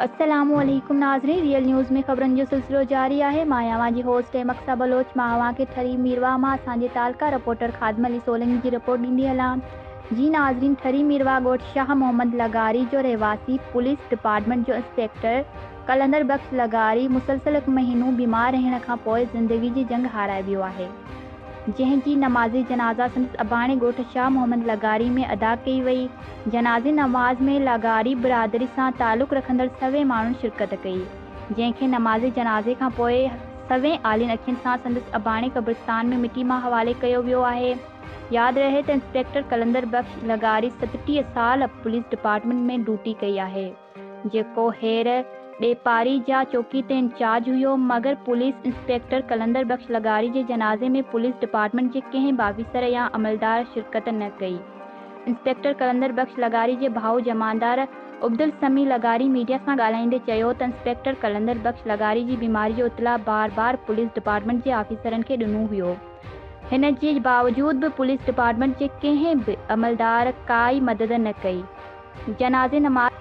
السلام عليڪم ناظرين ريئل نيوز ۾ خبرن جو سلسلو جاري آهي مان آهيان اوهان جي هوسٽ احمد بلوچ. مان اوهان کي ٺري ميرواهه مان اسان جي تعلقه رپورٽر خادم علي سولنگي جي رپورٽ ڏيندي هلان. جي ناظرين، ٺري ميرواهه ڳوٺ شاهه محمد لغاري جو رهواسي پوليس ڊپارٽمينٽ جو انسپيڪٽر قلندر بخش لغاري مسلسل هڪ مهينو بيمار رهڻ کان پوء زندگي جي جنگ هارائي ويو آهي، جنهن جي نماز جنازه سندس اباڻي ڳوٺ شاهه محمد لغاري ۾ ادا ڪئي وئي. جنازي نماز ۾ لغاري برادري سان تعلق رکندڙ سوين ماڻهن شرڪت ڪئي، جنهن کي نماز جنازي کان پوء سوين آلين اکين سان سندس اباڻي قبرستان ۾ مٽي ماء حوالي ڪيو ويو آهي. ياد رهي ته انسپيڪٽر قلندر بخش لغاري 37 سال پوليس ڊپارٽمينٽ ۾ ڊيوٽي ڪئي آهي. جيڪو هير ڏيپاري جا چوڪي تي انچارج هيو، مگر پوليس انسپيڪٽر قلندر بخش لغاري جي جنازي ۾ پوليس ڊپارٽمينٽ جي ڪنهن به آفيسر يا عملدار شرڪت نه ڪئي. انسپيڪٽر قلندر بخش لغاري جي ڀاء جمعدار عبدالسميع لغاري ميڊيا سان ڳالهائيندي چيو ته انسپيڪٽر قلندر بخش لغاري جي بيماري جو اطلاع بار بار پوليس ڊپارٽمينٽ جي آفيسرن کي ڏنو هيو، هن جي باوجود به پوليس ڊپارٽمينٽ جي ڪنهن به عملدار ڪائي مدد نه ڪئي. جنازي نماز.